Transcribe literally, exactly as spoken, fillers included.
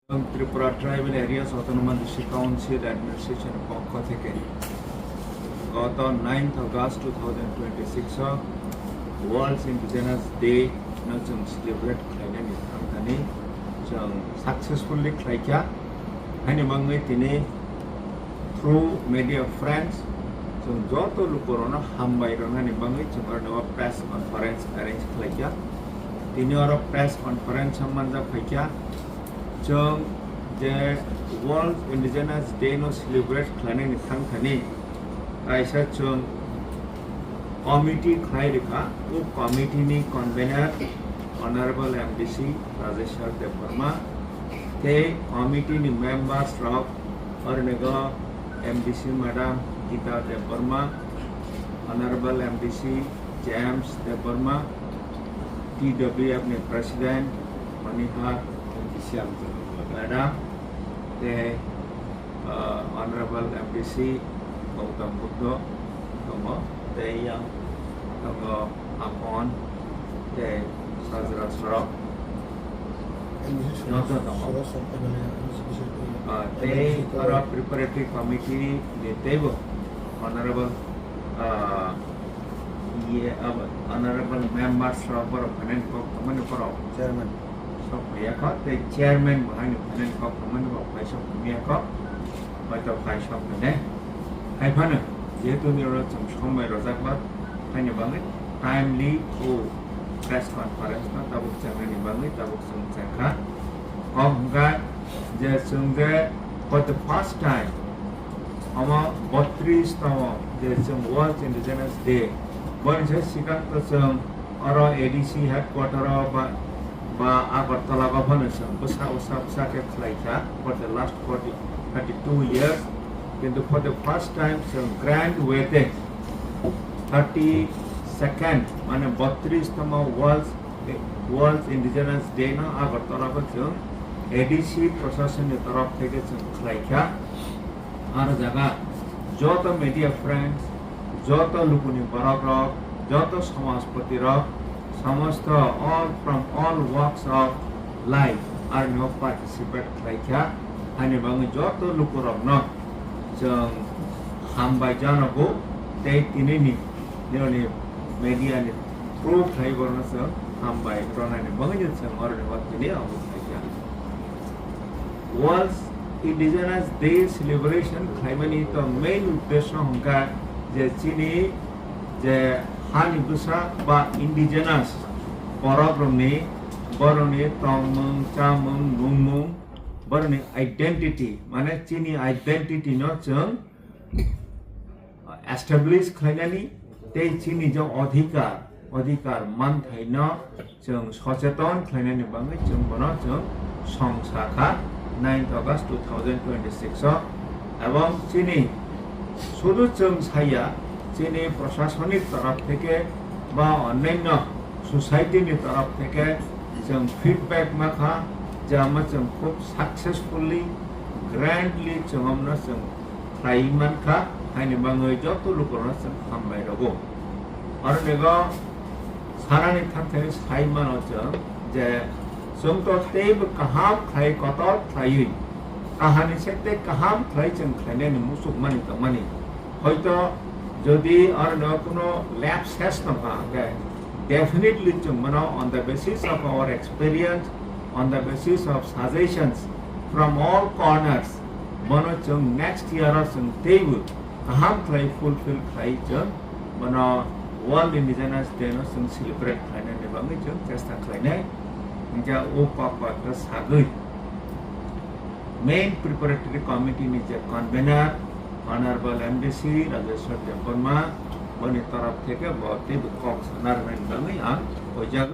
Tripura Tribal Areas Autonomous District Council Administration পক্ষ থেকে গত ninth August two thousand twenty six World Indigenous Day no chwng celebrate khlainani thangthani chwng successfully khlaikha. Haini bagwi tini through media friends chwng joto lukurokno hambai rwnani bagwi chwng oro press conference arrange khlaikha. Tini oro press conference manjak phaikha. Chwng je World Indigenous Day no celebrate khlainani thangthani kaisa chwng committee khlai rikha. O committee ni convener Honorable M D C Rajeshwar Debbarma tei committee ni members rok ornigo M D C Madam Gita Debbarma, Honorable M D C James Debbarma, T W F ni President Manihar Madam, tei, uh, Honorable M D C Gautam Buddha tongo, tei yang tongo Apon, tei Sajra Sorok. Joto tongo. Ah, tei oro preparatory committee ni teibo honorable, ah, iye, ah, honorable members rok borok phainani kok tongmani borok chairman sok phaiya kho, tei chairman bo haino phainani kok tongmani bo phai sok phaiya kho. Hoi to phai sok phai ne. Hai phano, jehetu nini oro chwng somoi rojak ba, haini bagwi timely o press conference no tabuk chengmani bagwi tabuk chwng chengkha. Kok hwnkha je chwng je for the first time omo botris tamo je chwng World Indigenous Day, boni se sikang to chwng oro A D C headquarter o ba, ba Agartala o phano chwng bwsa bwsa bwsa khe khlai kha for the last forty, thirty-two years. Kintu for the first time chwng grand way te thirty-second, mane botris tamo World, World Indigenous Day no Agartala o chwng A D C proshasoni torof theke chwng khlai kha. Aro jaga joto media friends, joto lukuni borok rok, joto samajpati rok, samosto all from all walks of life aroni o participate khlai kha. Haini bagwi joto lukurokno chwng hambai janogo tei tinini nini media ni through khlai borokno chwng hambai ronani bagwi chwng oroni o tini omo khlai kha. World Indigenous Day celebration khlaimani to main uddesho hwnkha je chini je hani bwsa ba indigenous borok rokni, borokni tongmung, chamung, nungmung, borokni identity, mane chini identity no chwng establish khlainani tei chini je adhikar, adhikar manthaino chwng socheton khlainani bagwi chwng bono chwng song sakha ninth August two thousand twenty-six o. Ebong chini sudu chwng saya, chini prosasonik torof theke ba onnanyo society ni torof theke chwng feedback makha je ama chwng khub successfully, grandly chwng amno chwng khlai mankha, haini bagwi joto lukurokno chwng hambai rwgo. Aro nego sanani thangthani sai mano chwng je chwng to teibo kaham khlai kotor khlaiwi, kahani se tei kaham khlai chwng khlainani muchukmani tongmani. Hoito jodi aro nego kuno lapses tongkha, hwnkhe definitely chwng bono on the basis of our experience, on the basis of suggestions from all corners, bono chwng next year o chwng teibo kaham khlai fulfill khlai chwng bono World Indigenous Day no chwng celebrate khlainani bagwi chwng chesta khlainai. Hwnkhe o kok bathra sagwi main preparatory committee ni je convener Honorable M D C Rajeshwar Debbarma, boni torof theke bo teibo kok sana rwnani bagwi ang o jaga